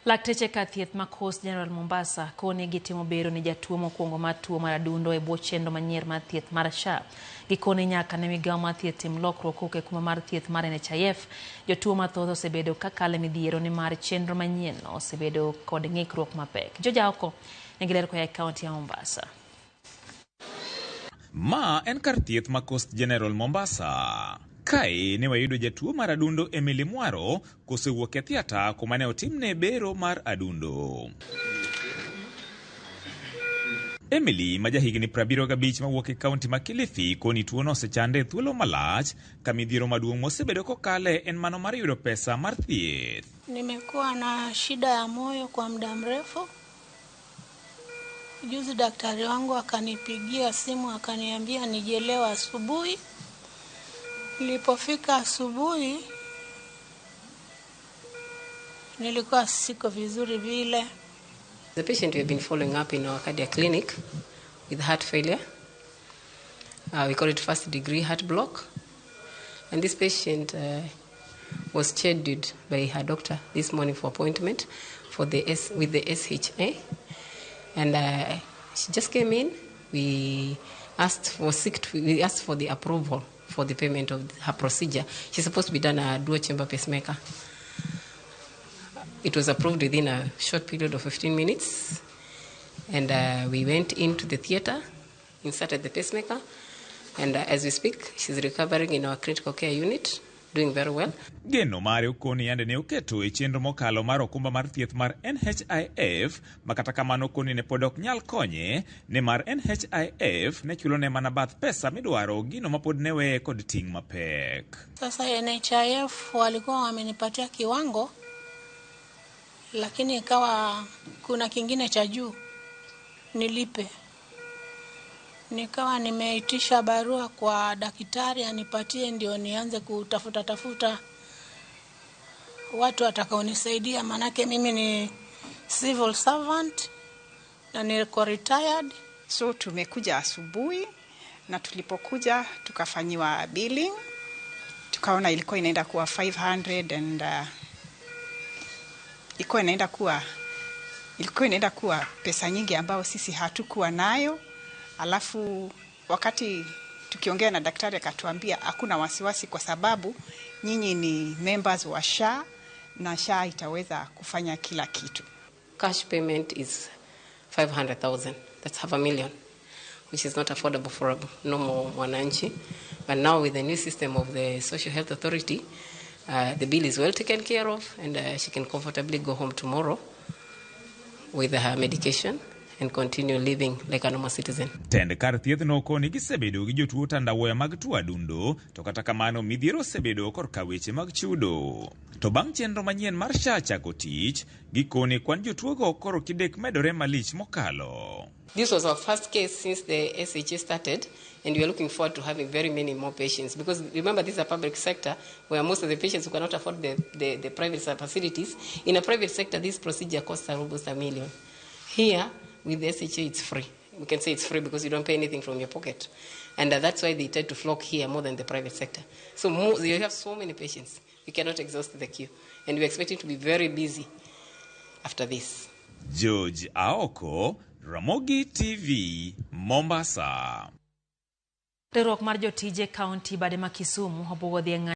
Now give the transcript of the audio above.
Lakteche kar thieth ma Coast General Mombasa koni gitimo bero ne jatuo mokwongo mar tuo mar adundo e bwo chenro manyien mar thieth mar SHA. Gikone nyaka ne migawo mar thieth tim lokruok kowuok e kuma mar thieth mar NHIF. Jotuo mathoth osebedo kakalo e midhiero nimar chenro manyien osebedo kod ng'ikruok mapek. Joja oko nigi ler koa e kaunti ya Mombasa. Ma en kar thieth ma Coast General Mombasa. Kae ne wayudo jatuo mar adundo Emily Mwaro kosewuok e theatre kuma ne otimne bero mar adundo. Emily ma jahigni 75 mawuok e kaunti ma Kilifi koni tuono osechande e thuolo malach ka midhiero maduong' mosebedo kokale en mano mar yudo pesa mar thieth. Nimekuwa na shida ya moyo kwa muda mrefu. Juzi daktari wangu akanipigia simu akaniambia nije leo asubuhi. Nilipofika asubuhi nilikuwa siko vizuri vile. The patient we have been following up in our cardiac clinic with heart failure. We call it first degree heart block. And this patient was scheduled by her doctor this morning for appointment for the S, with the SHA. And she just came in. We asked for the approval for the payment of her procedure. She's supposed to be done a dual chamber pacemaker. It was approved within a short period of 15 minutes. And we went into the theater, inserted the pacemaker, and as we speak, she's recovering in our critical care unit, doing very well. Geno mare okoni yande ne oketo e chenro mokalo mar okumba mar thieth mar NHIF ma kata kamano koni ne pod ok nyal konye nimar NHIF ne chulone mana bath pesa midwaro gino ma pod ne weye kod ting' mapek. Sasa NHIF walikuwa wamenipatia kiwango, lakini ikawa kuna kingine cha juu nilipe. Nikawa nimeitisha barua kwa daktari anipatie ndio nianze kutafuta tafuta watu watakaonisaidia, manake mimi ni civil servant na niko retired. So tumekuja asubuhi na tulipokuja tukafanyiwa billing, tukaona ilikuwa inaenda kuwa 500 and ilikuwa inaenda kuwa pesa nyingi ambayo sisi hatukuwa nayo. Alafu wakati tukiongea na daktari akatuambia hakuna wasiwasi, kwa sababu nyinyi ni members wa SHA na SHA itaweza kufanya kila kitu. Cash payment is 500,000. That's half a million, which is not affordable for a normal mwananchi. But now with the new system of the Social Health Authority, the bill is well taken care of and she can comfortably go home tomorrow with her medication and continue living like a normal citizen. Tend kar thiethno koni gisebedo gi jotuo tandawuoya mag tuo adundo to kata kamano midhiero osebedo korka weche mag chudo. To bang' chenro manyien mar SHA chako tich, gikone kwan jotuogo koro kidek medore malich mokalo. This was our first case since the SHA started, and we are looking forward to having very many more patients. Because remember, this is a public sector where most of the patients who cannot afford the private facilities. In a private sector, this procedure costs almost a million. Here, with the SHA, it's free. We can say it's free because you don't pay anything from your pocket. And that's why they tend to flock here more than the private sector. So you have so many patients. We cannot exhaust the queue. And we're expecting to be very busy after this. George Aoko, Ramogi TV, Mombasa. Riwruok mar jotije kaunti bade ma Kisumu obuogo dhi e